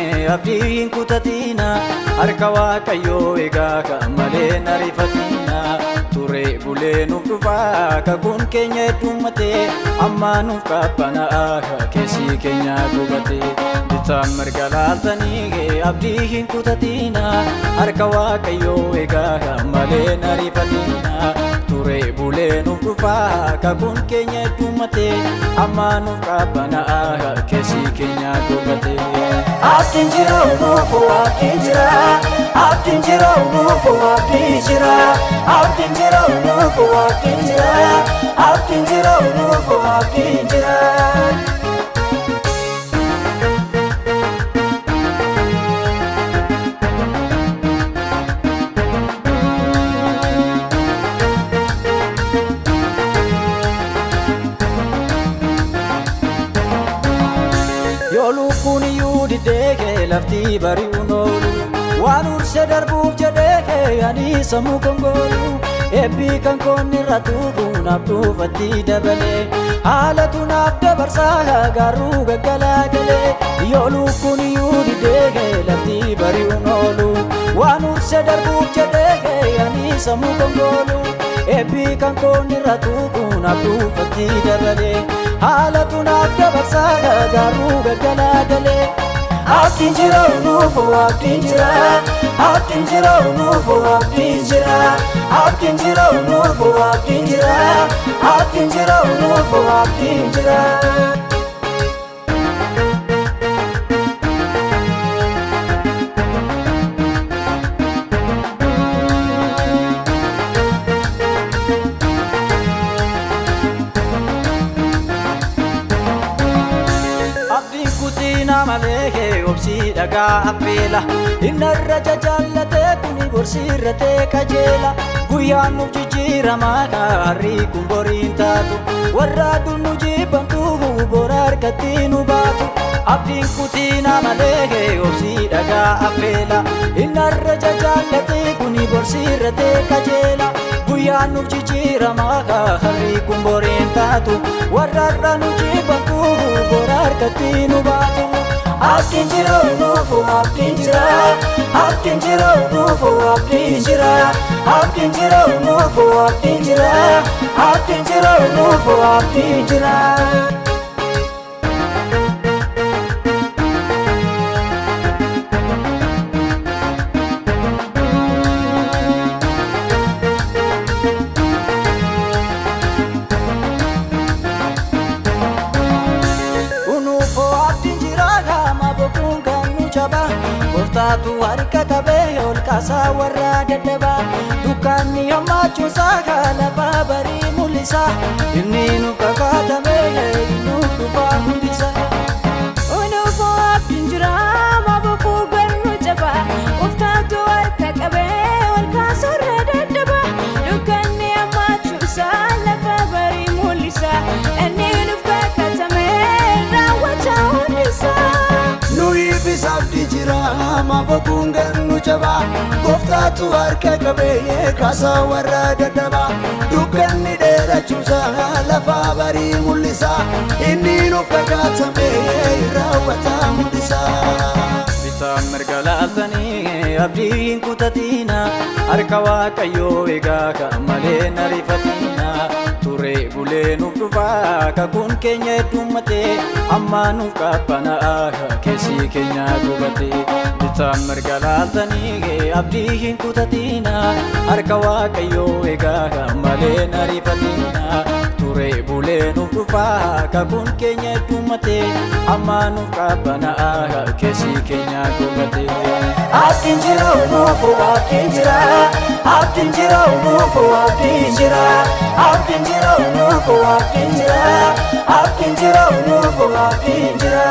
Laaltanii abdii hin kutatina, harka Waaqayyoo egaa ka malee hin ariifatina. Turee bulee nuuf dhufaa, kakuun keenya heddummatee, amma nuuf qabbanaa, keessi keenya gubate. Bitaan mirga laaltanii abdii hin kutatina, harka Waaqayyoo egaa ka malee hin ariifatina. Turee bulee nuuf dhufaa, kakuun keenya heddummatee, amma nuuf qabbanaa, keessi keenya gubate. Abdiin jira, nuufu abdiin jira. Abdiin jira, nuufu abdiin jira. Abdiin jira, nuufu abdiin jira. Abdiin jira, nuufu abdiin jira. Yoo lukkuun iyyuu diddee lafti bari'uun oolu, waan ursee darbuuf jedhee ani sammuu kongoolu. Eebbii kan koonni irra tuubu naaf dhuufatti dabalee, haalatu naaf dabarsaa gaarruu gaggalagalee. Yoo lukkuun iyyuu diddee lafti bari'uun oolu, waan ursee darbuuf jedhee ani sammuu kongoolu. Eebbii kan koonni irra tuubu naaf dhuufatti dabalee, haalatu naaf dabarsaa gaarruu gaggalagalee. Abdiin jira, nuufu abdiin jira. Abdiin jira, nuufu abdiin jira. Abdiin jira, nuufu abdiin jira. Abdiin jira, nuufu abdiin jira. Abdiin kutina malee obsii dhagaa affeela. Innarra jajaallatee kuni borsiirratee kajeela. Guyyaan nuuf jijjiiramaa, harri kun boriin taatu. Warra dur nu jibbantu bora harkatti nu baatu. Abdiin kutina malee obsii dhagaa affeela. Innarra jajaallatee kuni borsiirratee kajeela. Guyyaan nuuf jijjiiramaa, harri kun boriin taatu. Warra har'a nu jibbantu bora harkatti nu baatu. Abdiin jira, nuufu abdiin jira. Abdiin jira, nuufu abdiin jira. Abdiin jira, nuufu abdiin jira. Abdiin jira, nuufu abdiin jira. Unuufoo abdiin jira, qaama boquun kan nu jaba. Gooftaatu harka qabee ol kaasaa warra dadhabaa. Dukkaanni hammaachuusaa lafa barii mul'isa. Inni nuuf kakatame nuuf dhufaa hundisa. Unuufoo abdiin jira, maabokuu garnu jaba. Gooftaatu harka qabee ol kaasurra dadhaba. Dukkanni hammaachuusaa lafa barii mul'isa. Inni nuuf kakatame raawwata hundisa. Nuyiifis abdii jira, mabokuun gannu jabaa. Gooftaatu harka qabee kaasaa warra dadhabaa. Dukkanni dheerachuusaa lafa barii mul'isa. Inni nuuf kakatame raawwata mul'isa. Bitaan mirga laaltanii abdii hin kutatina, harka Waaqayyoo egaa ka malee hin ariifatina. Turee bulee nuuf dhufaa, kakuun keenya heddummatee, amma nuuf qabbanaa, keessi keenya gubate. Bitaan mirga laaltanii abdii hin kutatina, harka Waaqayyoo egaa ka malee hin ariifatina. Turee bulee nuuf dhufaa, kakuun keenya heddummatee, amma nuuf qabbanaa, keessi keenya gubate. Abdiin jira, nuufu abdiin jira. Abdiin jira, nuufu abdiin jira. Abdiin jira, nuufu abdiin jira. Abdiin jira, nuufu abdiin jira.